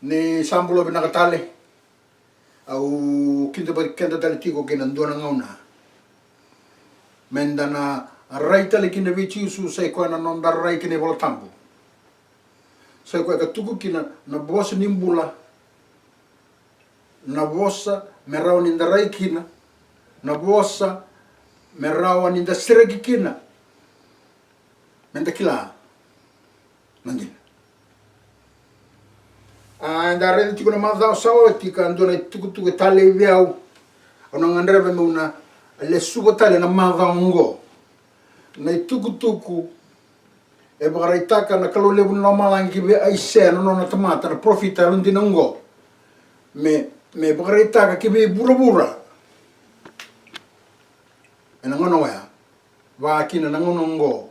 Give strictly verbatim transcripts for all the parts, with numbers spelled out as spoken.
Ni sa bula vinaka tale. Au kidavaki keda tale tiko kei na dua na gauna me da na rai tale kina vei Jisu, sa i koya na noda rai kina iVola Tabu. Sa i koya ka tuku kina na vosa ni bula, na vosa me rawa ni da rai kina, na vosa me rawa ni da sereki kina, me da kila na dina. A, eda raica tiko na macawa sa oti ka dua na itukutuku e talei vei au. Au na gadreva meu na lesuva tale na macawa oqo. Na itukutuku e vakaraitaka na Kalou levu ni lomalagi ki vei Aisea na nona tamata na parofita yalodina oqo. Me, me vakaraitaka ki vei vuravura ena gauna oya, vaka kina na gauna oqo.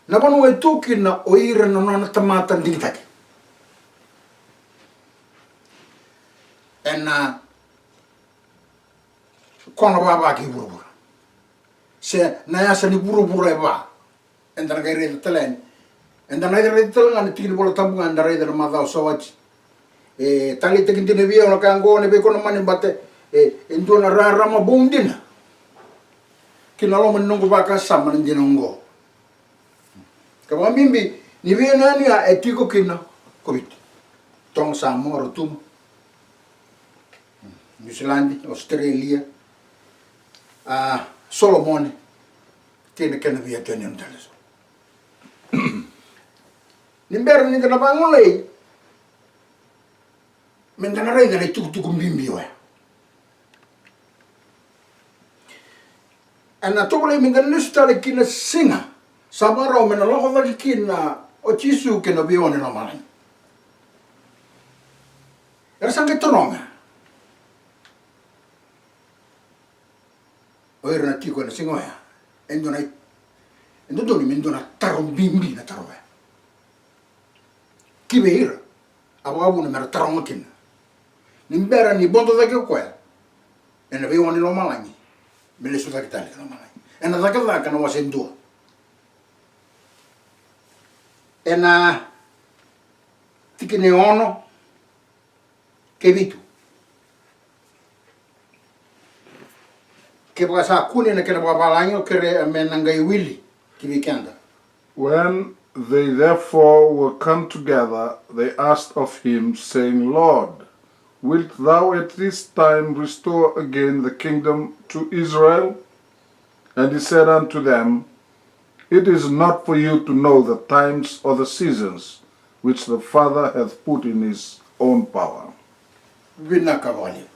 Na vanua e tu kina o ira na nona tamata digitaki. Ena kona vava kei vuravura. Se na yasa ni vuravura e va. Eda na qai raica tale yani. Eda na raica tale ga na tiki ni Vola Tabu ga eda raica na macawa sa oti. E taleitaki dina vei au na ka oqo, na veikonamani, bata e, e dua na rarama vou dina ki na loma ni noqu vakasama na dina oqo. Ka vakabibi ni veiyanuyanu ya e tiko kina ko Viti, Toga, Samoa, Rotuma, Niusiladi, Australia, a, Solomone, kei na kena veiyanuyanu tale eso. Ni bera ni da na vagolei, me da na raica na itukutuku bibi oya. Ena tovolei me da na lesu tale ki na siga sa vakarau me na lako cake kina o Jisu kei na veiyawa ni lomalagi. Era sa qai taroga o ira na tiko ena siga oya, e dua na, e dodonu me dua na taro bibi na taro oya ki vei ira. A vakavuna mera taroga kina ni bera ni vodo cake o koya ena veiyawa ni lomalagi, me lesu cake tale ki lomalagi. Ena Cakacaka na wase dua, ena tikina e ono kei vitu. Kevaka sa kune na kena vakavalagi, au kerea me na qai wili ki vei keda. When they therefore were come together, they asked of him, saying, Lord, wilt thou at this time restore again the kingdom to Israel? And he said unto them, It is not for you to know the times or the seasons which the Father hath put in his own power. Vinaka vakalevu.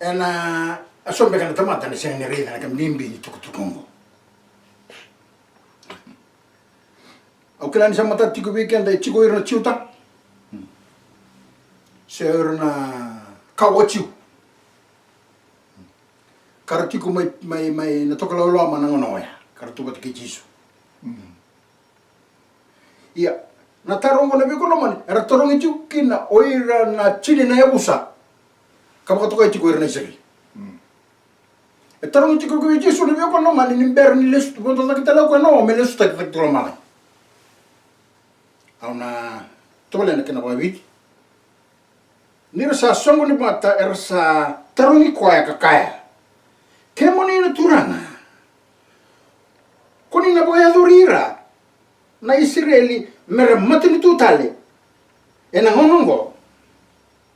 Ena, a, so beka na tamata na sega ni raica na ka bibi ni tukutuku oqo. Au kila ni sa matata tiko vei keda, e tiko o ira na Jiuta, se o ira na kawa Jiu. Ka ra tiko mai, mai, mai na tokalau e loma na gauna oya ka ra tu vata kei Jisu. Ia, na taro oqo na veikonamani era tarogi tiko kina o ira na tini na yavusa ka vakatokai tiko o ira na Isireli. E tarogi tiko ko Jisu na veikonamani ni bera ni lesu, vodo cake tale o koya na o me lesu cake cake tiko lomalagi. Au na tovolea na kena vakaviti. Ni ra sa soqoni vata era sa tarogi koya ka kaya, Kemuni na Turaga, ko ni na vakayacori ira na Isireli me ra matanitu tale ena gauna oqo,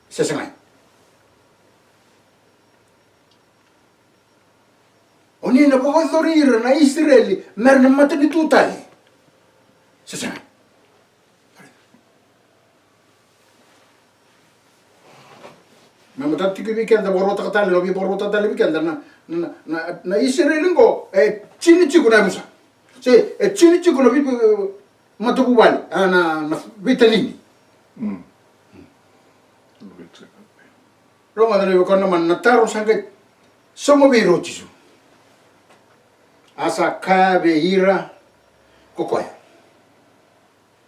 se segai? O ni na vakayacori ira na Isireli me ra na matanitu tale, se sega? Me matata tiko vei keda, vakarautaka tale, na via vakarautaka tale vei keda na, na, na, na Isireli oqo e tini tiko na yavusa, se e tini tiko na vei, matavuvale, a, na, na veitacini. Rogoca na veikonamani, na taro sa qai sauma vei ira o Jisu. A sa kaya vei ira ko koya,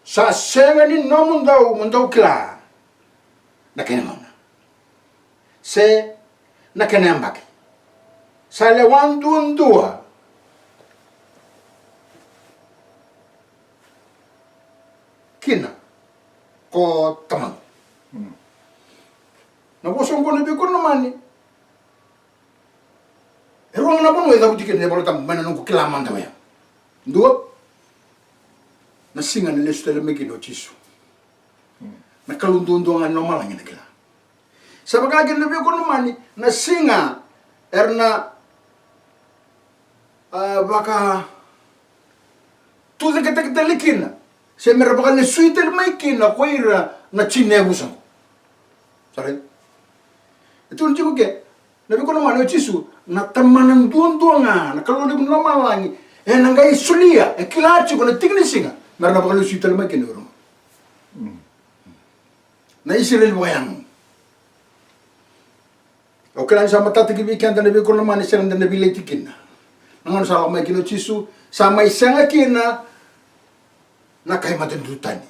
Sa sega ni nomudou mo dou kila na kena gauna se na kena yabaki. Sa lewa duadua kina o tamaqu. Na vosa oqo na veikoromani. E rua ga na vanua e cavuti kina na iVolatabu mai na noqu kila mada oya. Dua, na siga na lesu tale mai kina o Jisu. Na Kalou duadua ga ni lomalagi na kila. Sa vaka kina na veikoromani na siga era na, a, vaka tucaketaki tale kina se mera vakalesui tale mai kina ko ira na tini na yavusa oqo. Sa raica? E tukuna tiko ke na veikoromani o Jisu na Tamana duadua ga, na Kalou levu ni lomalagi, ena qai solia, e kila tiko na tiki ni siga mera na vakalesui tale mai kina o ira na Isireli vakayago. Au kila ni sa matata ki vei keda na veikoromani, sega ni da na vileti kina. Na gauna sa lako mai kina o Jisu, sa mai sega kina na kai matanitu tani.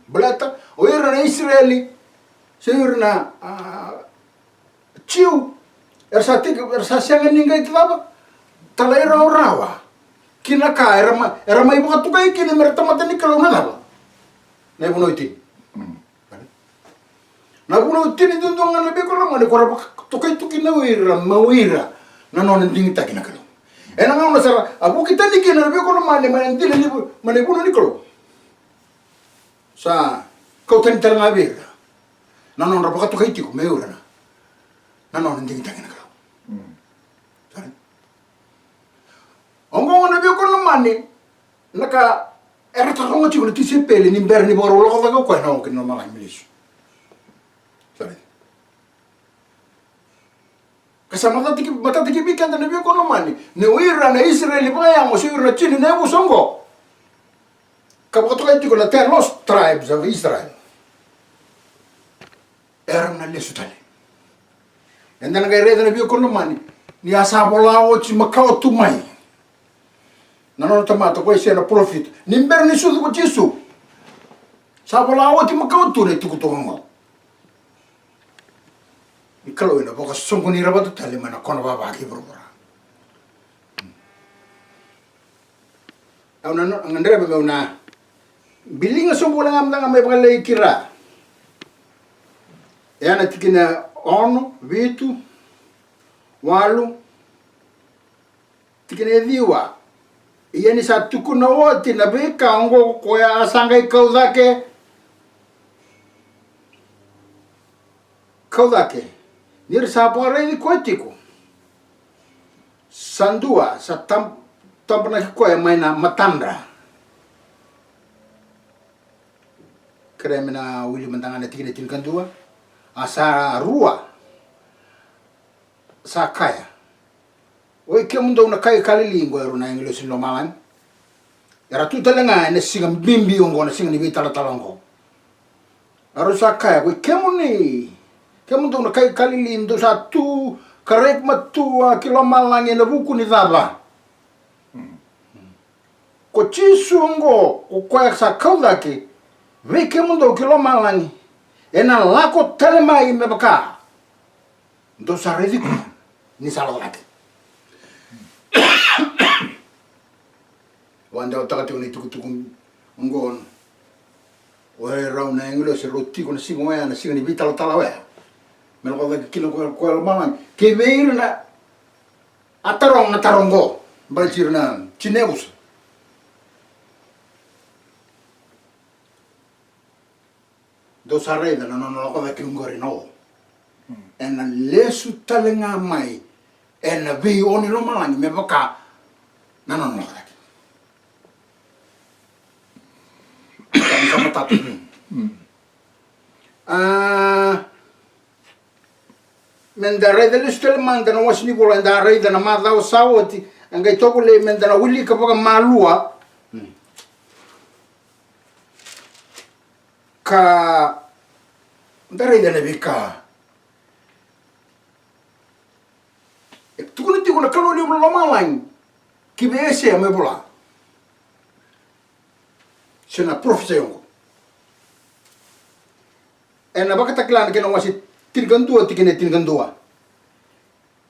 Baleta o ira na Isireli se o ira na, a, Jiu, era sa tiki, era sa sega ni qai cava, talairawarawa ki na ka era mai, era mai vakatokai kina mera tamata ni Kalou na cava? Na ivunau e tini. Na vunau e tini duadua ga na veikoromani ko ra vakatokai tu kina o ira, mai o ira na nona digitaki na Kalou. Ena gauna sara a vuki tani kina na veikoromani mai na dina ni vu-, mai na ivunau ni Kalou, sa kau tani tale ga vei ira na nodra vakatokai tiko mai o ira na, na nona digitaki na Kalou. Sa raica? Oqo na veikoromani na ka era taroga tiko na tisaipeli ni bera ni vakarau lako cake o koya na oqo ki na lomalagi me lesu. Sa raica? Ka sa matata ki, matata ki vei keda na veikoromani ni o ira na Isireli vakayago se o ira na tini na yavusa oqo, ka vakatokai tiko na ten lost tribes of Israel. Era na lesu tale. Eda na qai raica na veikoromani ni a sa vola oti makawa tu mai na nona tamata ko Aisea na parofita ni bera ni sucu ko Jisu. Sa vola oti makawa tu na itukutuku oqo. Ni Kalou ena vakasoqoni ira vata tale mai na kona vava kei vuravura. Au na, na gadreva meu na biliga sobu wale ga mada ga mai vakalei ki ra. E a na tikina ono, vitu, walu, tikina e ciwa. Ia ni sa tukuna oti na veika oqo ko koya a sa qai kau cake. Kau cake, ni ra sa vakaraici koya tiko. Sa dua sa tab-, tabanaki koya mai na matadra. Kerea me na wili mada ga na tikina tinikadua. A sa rua sa kaya, oi kemudou na kai Kalili, qo e rua na agilosi ni lomalagi. Era tu tale ga ena siga bibi oqo, na siga ni veitalatala oqo. Era sa kaya, oi kemuni, kemudou na kai Kalili, dou sa tu ka raici matua ki lomalagi ena vuku ni cava? Ko Jisu oqo, ko koya sa kau cake vei kemudou ki lomalagi, ena lako tale mai me vaka dou sa raici koya ni sa lako cake. Vakadewataka tiko na itukutuku oqo. O rau na agilosi rau tiko na siga oya, na siga ni veitalatala oya, me lako cake kina ko koya lomalagi. Kei vei ira na a taroga na taro oqo, baleti ira na tini na yavusa. Dou sa raica na nona lako cake oqori na o. Ena lesu tale ga mai ena vei o ni lomalagi me vaka na nona lako cake. Sa matata. A, meda raica lesu tale mada na wase ni vola eda raica na macawa sa oti, e qai tovolei meda na wilika vakamalua. Ka da raica na veika e tukuna tiko na Kalou levu lomalagi ki vei Aisea me vola. Se na parofisai oqo. Ena Vakatakila na kena wase tinikadua, tikina e tinikadua.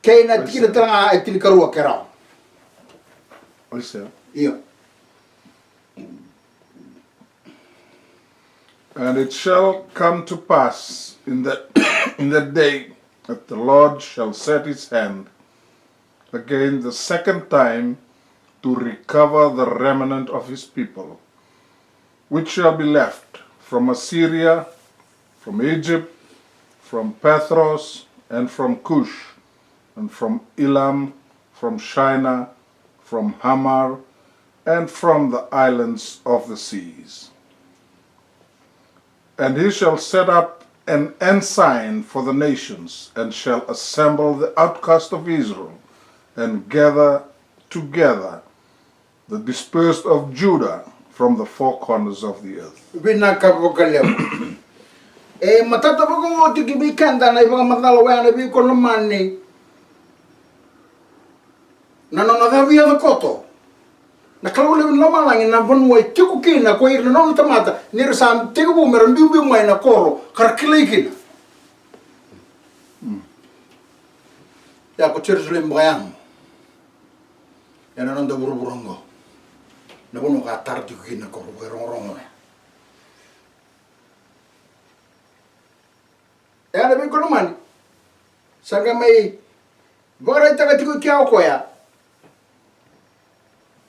Kei na tikina tale ga e tinikarua ke rawa. Io. And it shall come to pass in the, in that day that the Lord shall set his hand again the second time to recover the remnant of his people, which shall be left from Assyria, from Egypt, from Pathros, and from Cush, and from Elam, from Shinar, from Hamath, and from the islands of the seas. And he shall set up an ensign for the nations, and shall assemble the outcasts of Israel, and gather together the dispersed of Judah from the four corners of the earth. Vinaka vakalevu. E matata vakaoti ki vei keda na ivakamacala oya na veikonamani. Na nona caviyaca koto na Kalou levu ni lomalagi na vanua e tiko kina ko ira na nona tamata, ni ra sa tekivu me ra biubiu mai na koro ka ra kilai kina. Ia ko Jerusalemi vakayago ena noda vuravura oqo, na vanua ka tara tiko kina na koro vakarogorogo oya. Ena veikonamani sa qai mai vakaraitaka tiko kea o koya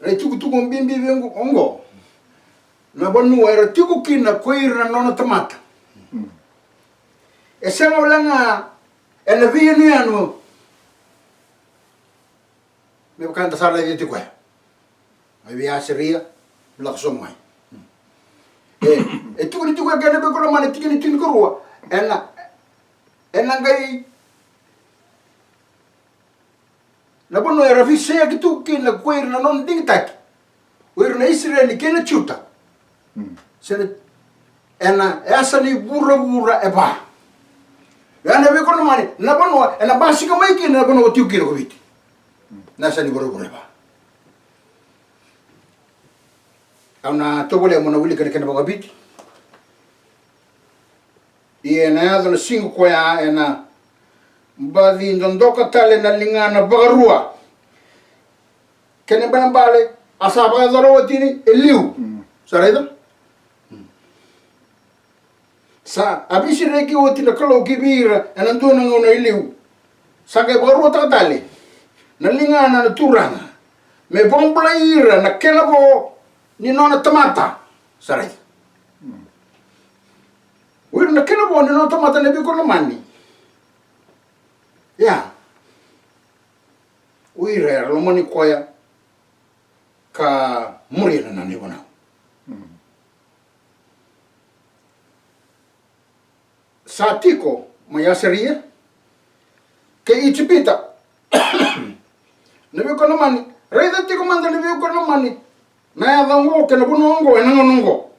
na itukutuku bibi vei oqo, na vanua era tiko kina ko ira na nona tamata. E sega wale ga ena veiyanuyanu me vaka eda sa raica tiko ya. Mai vei Asiria me lako sobu mai. E, e tukuni tiko ya kei na veikonamani tikina tinikarua, ena, ena qai na vanua era veiseyaki tu kina ko ira na nona digitaki, o ira na Isireli kei na Juta. Se na, ena yasa ni vuravura e va. Ena veikonamani na vanua ena basika mai kina na vanua o tiko kina ko Viti. Na yasa ni vuravura e va. Au na tovolea mo na wilika na kena vakaviti. Ia ena yaco na siga koya ena baci dodoka tale na ligana vakarua. Kena ibalebale a sa vakayacora oti ni e liu. Sa raica? Sa a veisereki oti na Kalou ki vei ira ena dua na gauna e liu. Sa qai vakaruataka tale na ligana na Turaga me vakabulai ira na kena vo ni nona tamata. Sa raica? O ira na kena vo ni nona tamata na veikonamani. Ia, o ira era lomani koya ka muria na nona ivunau. Sa tiko mai Asiria kei Ijipita na veikonamani. Raica tiko mada na veikonamani na yaca oqo kei na vanua oqo ena gauna oqo.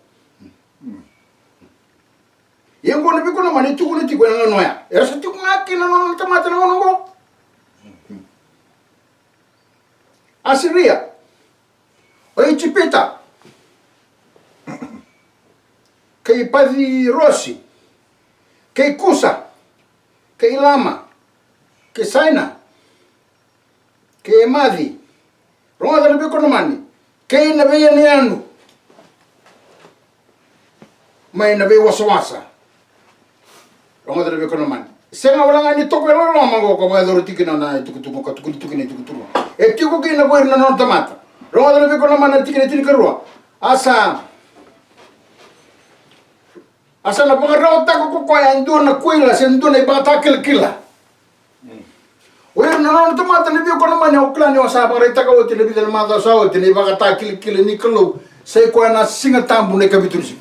Ia oqo na veikonamani e tukuna tiko ena gauna oya, era sa tiko ga kina na nona tamata ena gauna oqo. Asiria, o Ijipita, kei Pacirosi, kei Kusa, kei Ilama, kei Saina, kei Emaci. Rogoca na veikonamani, kei na veiyanuyanu mai na veiwasawasa. Rogoca na veikonamani. Sega wale ga ni toko e loloma oqo ka vakayacora tiko kina na itukutuku ka tukuni tiko kina itukutuku. E tiko kina ko ira na nona tamata. Rogoca na veikonamani na tikina tinikarua. A sa, a sa na vakarautaka ko koya e dua na kuila se dua na ivakatakilakila. O ira na nona tamata na veikonamani, au kila ni au sa vakaraitaka oti na vica na macawa sa oti na ivakatakilakila ni Kalou. Sa i koya na Siga Tabu na ikavitu ni siga.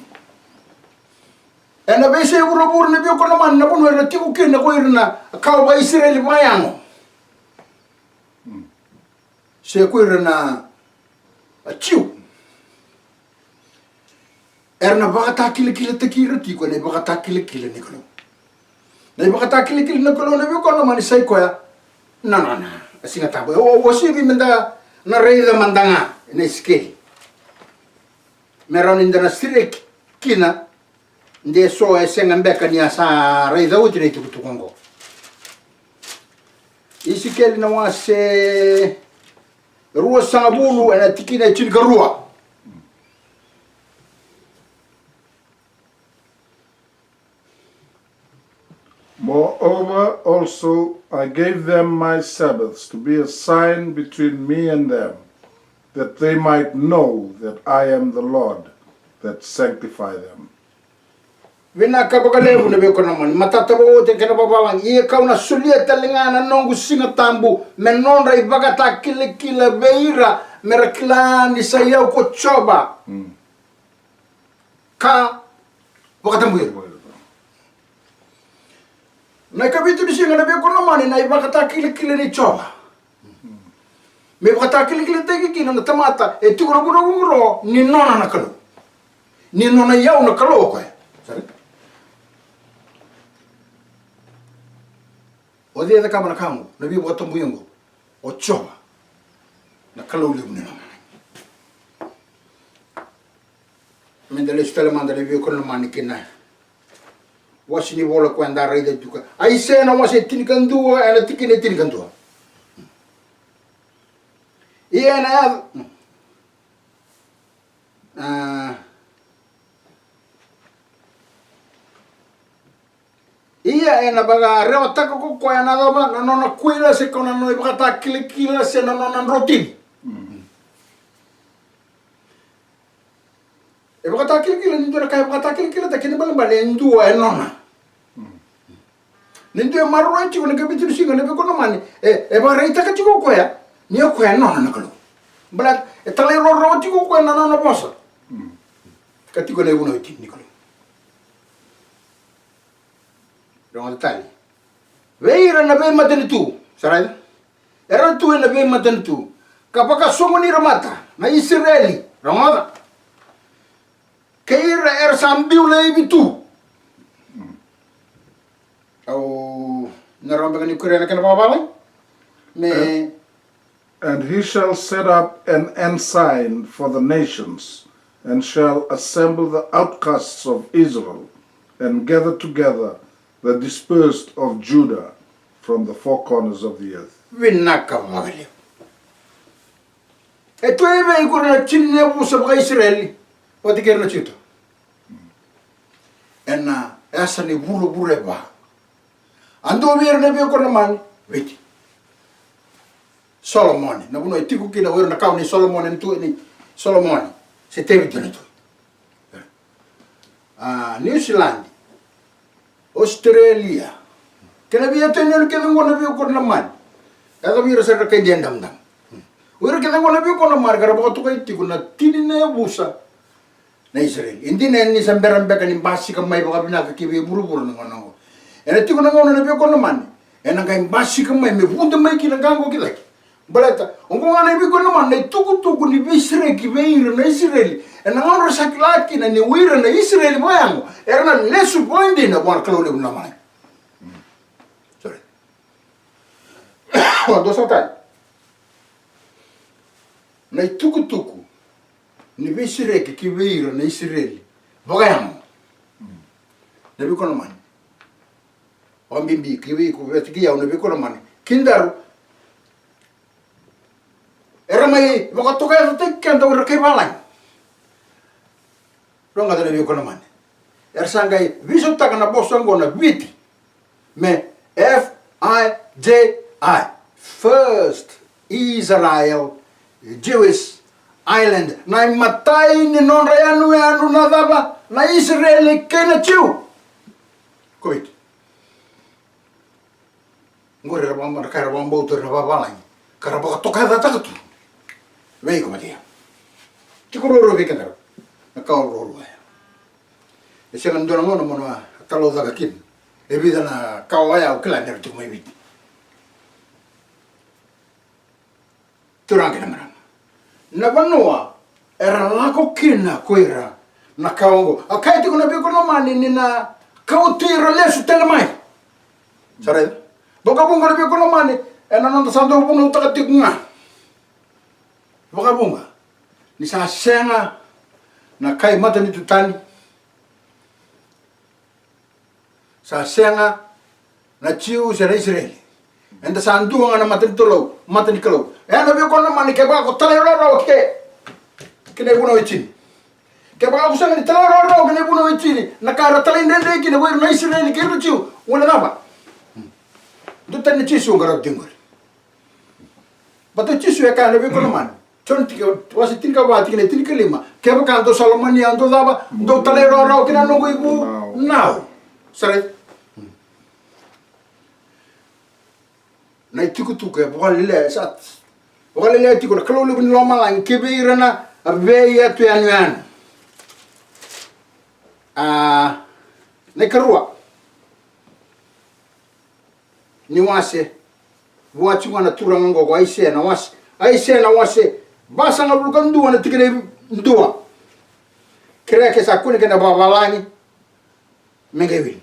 Ena veiyasai vuravura na veikonamani na vanua era tiko kina ko ira na kawa vakaIsireli vakayago. Se ko ira na, a, Jiu. Era na vakatakilakilataki ira tiko ena ivakatakilakila ni Kalou. Na ivakatakilakila ni Kalou na veikonamani sa i koya na nona, a, Siga Tabu. E, o, o sivi meda na raica mada ga ena Isikeli me rawa ni da na sereki kina. De so e sega beka ni a sa raica oti na itukutuku oqo. Isikeli na wase ruasagavulu ena tikina e tinikarua. Moreover, also, I gave them my Sabbaths to be a sign between me and them, that they might know that I am the Lord that sanctify them. Vinaka vakalevu na veikonamani. Matata vakaoti kena vavalagi. Ia kau na solia tale ga na noqu siga tabu me nodra ivakatakilakila vei ira, me ra kila ni sa i au ko Jiova. Mm. Ka vakatabuya. Na ikavitu ni siga na veikonamani, na ivakatakilakila ni Jiova. Me ivakatakilakila taki kina na tamata e tiko na vuravura ni nona na Kalou. Ni nona i au na Kalou o koya. Sara? O cei e cakava na ka oqo, na veivakatabui oqo? O Jiova, na Kalou levu ni lomana. Meda lesu tale mada na veikonamani kina. Wase ni vola koya eda raica tiko. Aisea na wase tinikadua, ena tikina e tinikadua. Ia ena yaco, a, ia ena vakarewataka ko koya na cava, na nona kuila se ko na nona ivakatakilakila se na nona drotini. Mm. E vakatakilakila ni dua na ka e vakatakilakila, ta kena ibalebale e dua e nona. Mm. Ni dua e maroroya tiko na ikavitu ni siga na veikonamani, e, e vakaraitaka tiko o koya ni o koya e nona na Kalou. Baleta e talairawarawa tiko o koya na nona vosa. Mm. Ka tiko na ivunau e tini ni Kalou. Rogoca tale. Vei ira na veimatanitu, sa raica? Era tu ena veimatanitu ka vakasoqoni ira mada na Isireli, rogoca, kei ira era sa biu laivi tu. Au na rawa beka ni kuria na kena vakavalagi me And he shall set up an ensign for the nations, and shall assemble the outcasts of Israel, and gather together the dispersed of Judah from the four corners of the earth. Vinaka vakalevu. E tu e vei iko ira na tini na yavusa vakaIsireli vata kei ira na Juta? Ena yasa ni vuravura e va. A dua vei ira na veikonamani, Viti. Solomone, na vanua e tiko kina o ira na kawa nei Solomone, na tui nei Solomone, se Tevita na tui. A, Niusiladi, Ositerelia, kei na veiyaca ni yanu kece oqo na veikonamani. Yaca vei ira sara na kai Damudamu. O ira kece oqo na veikonamani ka ra vakatokai tiko na tini na yavusa na Isireli. E dina ni sa bera beka ni basika mai vakavinaka ki vei vuravura na gauna oqo. Ena tiko na gauna na veikonamani ena qai basika mai me vuda mai kina qaqo ki cake. Baleta oqo ga na veikonamani, na itukutuku ni veisereki vei ira na Isireli. Ena gauna ra sa kila kina ni o ira na Isireli vakayago era na lesu vakaidina vua na Kalou levu na lomalagi. Sorry. Dua sa tale. Na itukutuku ni veisereki ki vei ira na Isireli vakayago. Na veikonamani. O bibi ki vei iko vata kei au na veikonamani. Kidaru era mai vakatokayacataki keda o ira kai valagi. Rogoca na veikonamani. Era sa qai veisautaka na vosa oqo na Viti me F I J I, First Israel Jewish Island. Na imatai ni nodra yanuyanu na cava? Na Isireli kei na Jiu. Ko Viti. Oqori era vaka, na ka era vakabauta o ira na vavalagi ka ra vakatokayacataka tu vei iko vata kei au. Tiko ruarua vei kedaru na kawa ruarua ya. E sega ni dua na gauna mo na talaucaka kina e vica na kawa ya o kila ni ra tiko mai Viti. Turaga kei na marama, na vanua era lako kina ko ira na kawa oqo. A kaya tiko na veikonamani ni na kauti ira lesu tale mai. Sa raica? Vakavuqa na veikonamani ena noda sa dau vunautaka tiko ga. Vakavuqa ni sa sega na kai matanitu tani. Sa sega na Jiu se na Isireli. Eda sa dua ga na mata ni Kalou, mata ni Kalou. E na veikonamani kevaka ko talairawarawa ke ki na ivunau e tini. Kevaka ko sega ni talairawarawa ki na ivunau e tini, na ka era talaidredre kina ko ira na Isireli kei ira na Jiu, o na cava? Duatani na Jisu qaravi tiko qori. Baleta o Jisu e kaya na veikonamani. Joni tiki, wase tinikava, tikina e tinikalima. Kevaka dou sa lomani au, dou cava, dou talairawarawa ki na noqu ivunau. Sa raica? Na itukutuku e vakalelea, e sa vakalelea tiko na Kalou levu ni lomalagi ki vei ira na veiyatuyanuyanu. A, na ikarua ni wase, vua tiko ga na turaga oqo ko Aisea na wase, Aisea na wase vasagavulu ka dua na tikina e dua. Kerea ke sa kune kei na vavalagi me qai wili.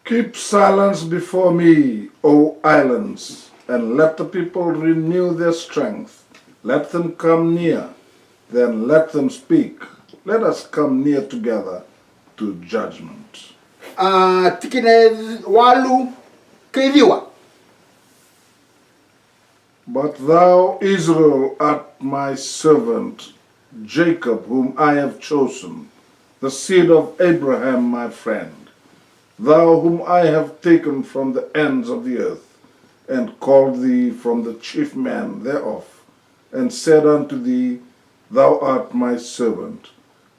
Keep silence before me, O islands, and let the people renew their strength. Let them come near, then let them speak. Let us come near together to judgment. A, tikina e walu kei ciwa. But thou, Israel, art my servant, Jacob, whom I have chosen, the seed of Abraham, my friend, thou whom I have taken from the ends of the earth, and called thee from the chief men thereof, and said unto thee, Thou art my servant,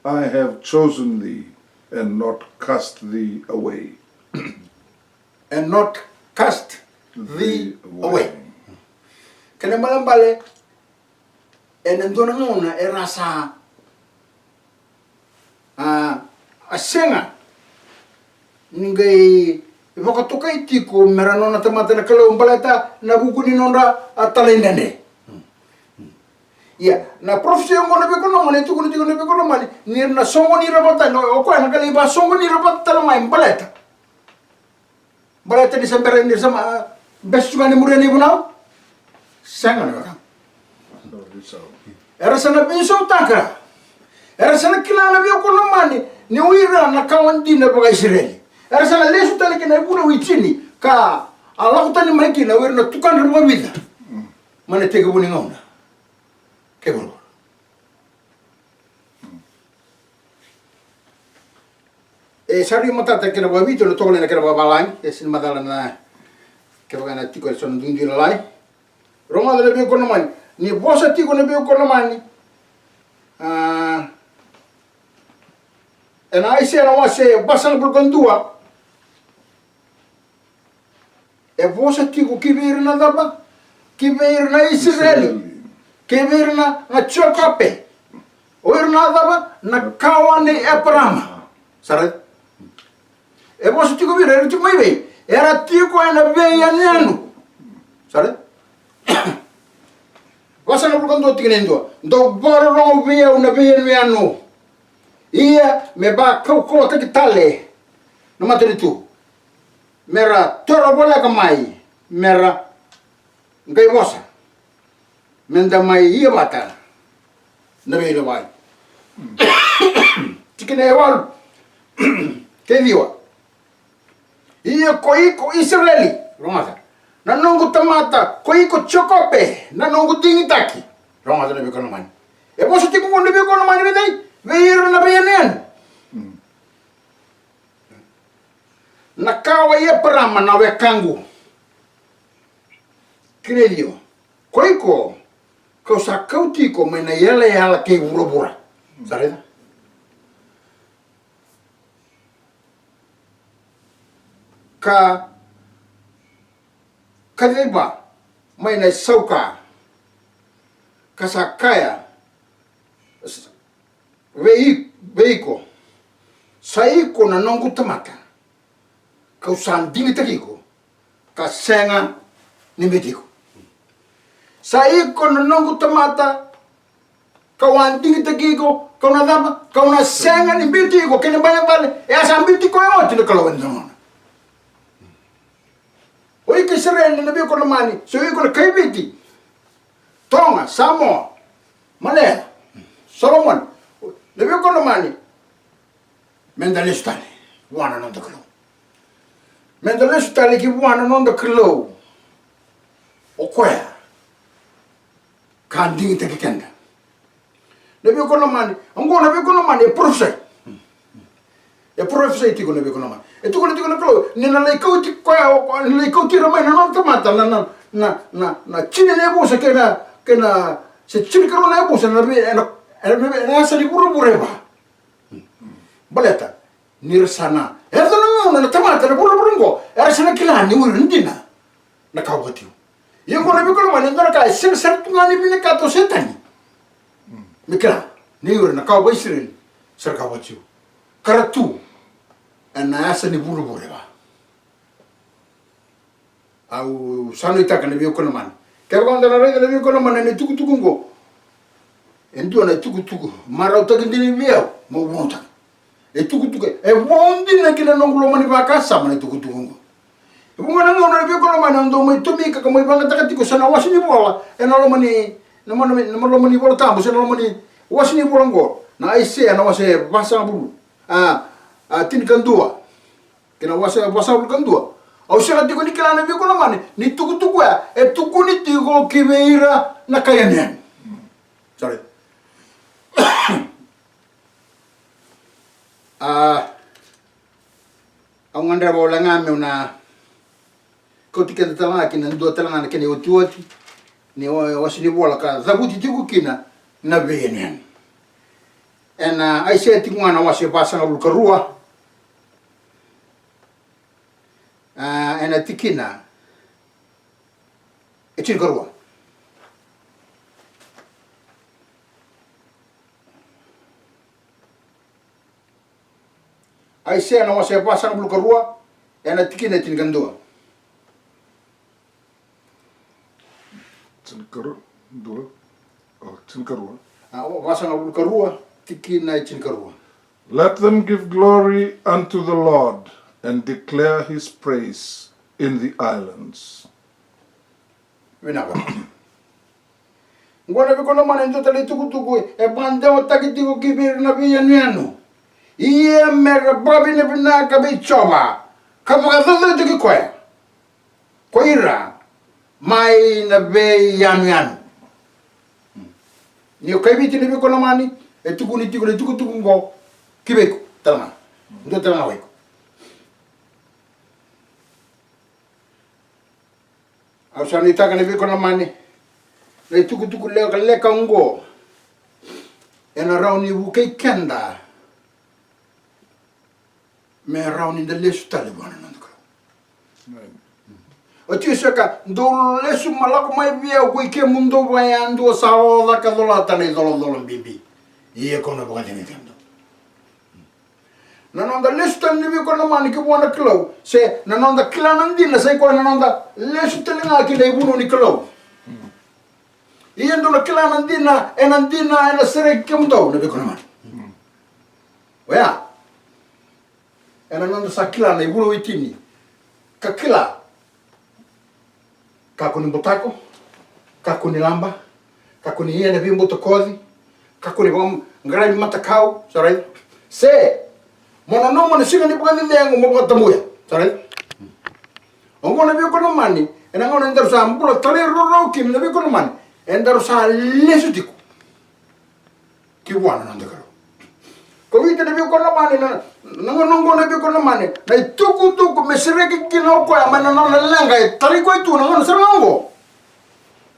I have chosen thee, and not cast thee away. And not cast thee away. Kena ibalebale, ena dua na gauna era sa, a, a sega ni qai vakatokai tiko me ra nona tamata na Kalou baleta na vuku ni nodra a talaidredre. Ia, na parofisai oqo na veikonamani, e tukuna tiko na veikonamani ni ra na soqoni ira vata tale, o koya na qai lai vasoqoni ira vata tale mai baleta Baleta ni sa bera ni ra sa ma, bese tu ga ni muria na ivunau. Sega na wekaqu. Era sa na veisautaka. Era sa na kila na veivakalomani ni o ira na kawa dina vakaIsireli. Era sa na lesu tale ki na ivunau i Ijini ka a lako tani mai kina o ira na tukadra vakavica. Mai na tekivu ni gauna. Kei vuravura. E sa rui matata kena vakaViti, na toka na kena vakavalagi, e sega ni macala na kevaka na tiko e so na duidui lalai. Rogoca na veivakalomani, ni vosa tiko na veivakalomani. A, ena Aisea na wase vasagavulu ka dua. E vosa tiko ki vei ira na cava? Ki vei ira na Isireli. Isireli. Ki vei ira na, na Jekope. O ira na cava? Na kawa nei Eparama. Sa raica? E vosa tiko vei ira, era tiko mai vei? Era tiko ena veiyanuyanu. Sa raica? Vasagavulu ka dua tikina e dua. Dou vakarorogo vei au na veiyanuyanu. Ia me vakaukauwataki tale na matanitu. Me ra toro voleka mai, me ra qai vosa. Me da mai ia vata na veilewai. Tikina e walu kei ciwa. Ia ko iko Isireli, rogoca. Na noqu tamata, ko iko Jekope, na noqu digitaki. Rogoca na veivakalomani. E vosa tiko qo na veivakalomani vei cei? Vei ira na veiyanuyanu. Na kawa i Eparama na wekaqu. Tikina e ciwa. Ko iko, kau sa kauti iko mai na yalayala kei vuravura. Sa raica? Ka kaciva mai na sauka. Ka sa kaya vei, vei iko, sa iko na noqu tamata, kau sa digitaki iko, ka sega ni biuti iko. Sa iko na noqu tamata, kau a digitaki iko, kau na cava, kau na sega ni biuti iko, kena ibalebale, e a sa biuti koya oti na Kalou ena dua na gauna. O iko Isireli na veivakalomani, se o iko na kai Viti, Toga, Samoa, Malea, Solomoni, na veivakalomani, me da lesu tale vua na noda Kalou. Me da lesu tale ki vua na noda Kalou. O koya ka digitaki keda. Na veivakalomani, oqo na veivakalomani e parofisai. E parofisai tiko na veikonamana. E tukuna tiko na Kalou ni na lai kauti koya, ni na lai kauti ira mai na nona tamata na, na, na, na, na tini na yavusa kei na, kei na, se tinikarua na yavusa na vei, ena, ena, ena yasa ni vuravura e va. Baleta ni ra sa na, e yaco na gauna na tamata na vuravura oqo era sa na kila ni o ira na dina na kawa vakaTiu. Ia oqo na veikonamana e dua na ka e sega sara tu ga ni vinakata o Setani me kila ni o ira na kawa vakaIsireli sa ra kawa vakaTiu, ka ra tu ena yasa ni vuravura e va. Au sa nuitaka na veikonamana. Kevaka o da na raica na veikonamana ena itukutuku oqo, e dua na itukutuku marautaki dina vei au meu vunautaka. E tukutuku e vou dina ki na noqu loma ni vakasama na itukutuku oqo. E vuqa na gauna na veikonamana au dau mai tomika ka mai vagataka tiko se na wase ni vola ena loma ni, na loma ni, na loma ni Vola Tabu se na loma ni wase ni vola oqo, na Aisea na wase vasagavulu, a, a, tinikadua kei na wase, vasagavulu ka dua. Au sega tiko ni kila na veikonamana ni tukutuku ya e tukuni tiko ki vei ira na kai yanuyanu. Sorry. A, au gadreva wale ga meu na kauti keda tale ga ki na dua tale ga na kena iotioti ni wa-, wase ni vola ka cavuti tiko kina na veiyanuyanu. Ena Aisea tiko ga na wase vasagavulu ka rua, a, ena tikina e tinikarua. Aisea na wase vasagavulu ka rua, ena tikina e tinikadua. Tinikarua, dua, o, tinikarua. A, o, vasagavulu ka rua, tikina e tinikarua. Let them give glory unto the Lord and declare his praise in the islands. Vinaka. Oqo na veikonamana e dua tale itukutuku e vakadewataki tiko ki vei ira na veiyanuyanu. Ia me ra vakavinavinaka vei Jiova ka vakacaucautaki koya ko ira mai na veiyanuyanu. Ni o kaiviti na veikonamana e tukuni tiko na itukutuku oqo ki vei iko tale ga. Dua tale ga o iko. Au sa nuitaka na veikonamana na itukutuku lekaleka oqo ena rawa ni vukei keda me rawa ni da lesu tale vua na noda Kalou. Oti, o seka dou lesu ma lako mai vei au ko i kemudou vakayadua sa oca ka colata na icolacola bibi. Ia kau na vakadinati kemudou. Na noda lesu tale ni veikonamana ki vua na Kalou se na noda kila na dina sa i koya na noda lesu tale ga ki na ivunau ni Kalou. Ia dou na kila na dina, ena dina ena sereki kemudou na veikonamana. Oya, ena noda sa kila na ivunau e tini ka kila. Kakua ni butako, kakua ni laba, kakua ni ia na veibutakoci, kakua ni vakaqaravi matakau, sa raica? Se mo nanuma na siga ni vakacecegu mo vakatabuya, sa raica? Oqo na veikonamana ena gauna edaru sa bula talairawarawa kina na veikonamana edaru sa lesu tiko ki vua na noda Kalou. Ko vei ira na veikonamana na, na gauna oqo na veikonamana na itukutuku me sereki kina o koya mai na nona leqa e tarai koya tu na gauna sara ga oqo.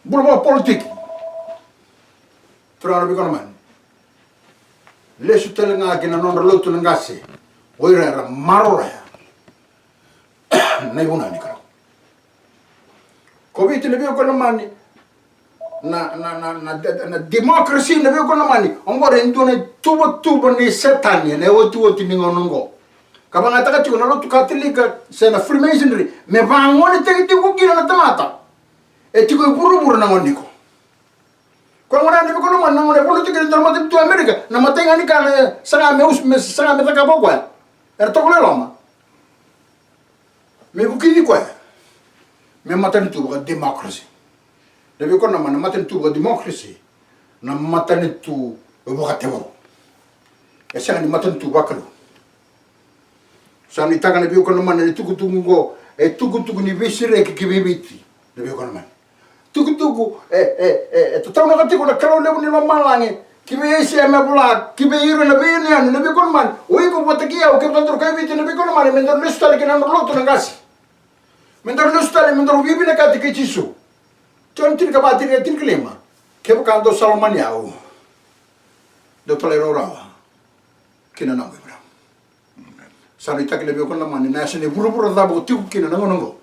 Bula vakapolitiki. Turaga na veikonamana, lesu tale ga ki na nodra lotu na qase o ira era maroroya na ivunau ni Kalou. Ko vei ira na veikonamana na, na, na, na, na democracy na veikonamana oqori e dua na ituvatuva ni Setani ena iotioti ni gauna oqo. Ka vagataka tiko na lotu Katilika se na Freemasonry me vagonetaki tiko kina na tamata e tiko e vuravura na gauna oqo. Koya gona na veikonamana na gauna e vola tiko kina na matanitu Amerika, na matai ga ni ka na saga me usu, me saga me cakava o koya. Era toka lo e loma me vukici koya me matanitu vaka democracy. Na veikonamana na matanitu vaka democracy na matanitu vakatevoro. E sega ni matanitu vakalou. Sa nuitaka na veikonamana na itukutuku oqo e tukutuku ni veisereki ki vei Viti. Na veikonamana tukutuku e, e, e, e tataunaka tiko na Kalou levu ni lomalagi Ki vei Aisea me vola, ki vei ira na veiyanuyanu, na veiyalayalati lomani. O iko vata kei au, kevaka daru kaiveiti na veiyalayalati lomani, me daru lesu tale ki na nodra lotu na qase. Me daru lesu tale, me daru veivinakati kei Jisu. Joni tinikava, tinikava, tinikalima. Kevaka dou sa lomani au, dou talairawarawa ki na noqu ivalavala. Sa nuitaki na veiyalayalati lomani, na yasa ni vuravura cava o tiko kina na gauna oqo.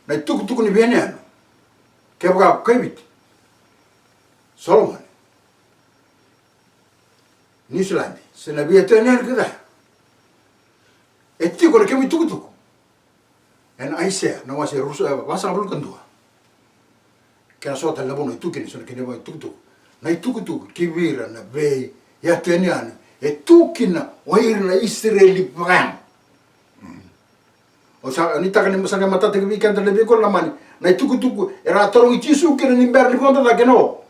Na itukutuku ni veiyanuyanu. Kevaka o kaiveiti Solomone, Niusiladi, se na veiyatu yanuyanu kece, e tiko na kemu itukutuku ena Aisea na wase rusa, e, vasagavulu ka dua. Kena so tale na vanua e tu kina so na kena itukutuku. Na itukutuku ki vei ira na veiyatu yanuyanu, e tu kina o ira na Isireli vakayago. O sa, ni taka ni sa qai matata ki vei keda na veiyalayalati lomani, na itukutuku era a tarogi Jisu kina ni bera ni vodo cake na o.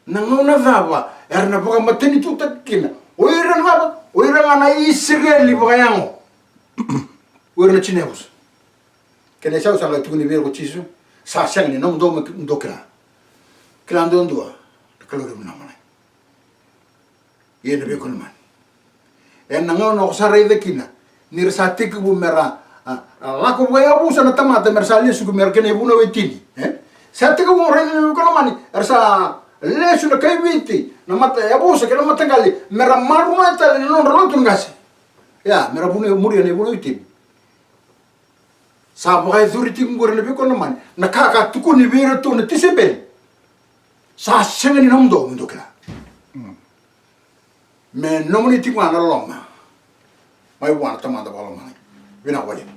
Na gauna cava era na vakamatanitutaki kina o ira na cava? O ira ga na Isireli vakayago. O ira na tini na yavusa. Kena isau sa qai tukuni vei ira ko Jisu, sa sega ni nomudou me dou kila. Kila duadua na Kalou levu na Lomana. Ia na veiyalayalati lomani, ena gauna ko sa raica kina ni ra sa tekivu me ra, a, a, lako vakayavusa na tamata me ra sa lesu ki me ra kena ivunau e tini, e? Sa tekivu raica na veiyalayalati lomani, era sa lesu na kaiveiti na mata yavusa kei na mataqali me ra maroroya tale na nodra lotu na qase. Ia, me ra vunau, muria na ivunau e tini. Sa vakayacori tiko qori na veiyalayalati lomani, na ka ka tukuni vei iratou na tisaipeli. Sa sega ni nomudou me dou kila. Me nomuni tiko ga na loloma mai vua na Tamada vakalomani. Vinaka vakalevu.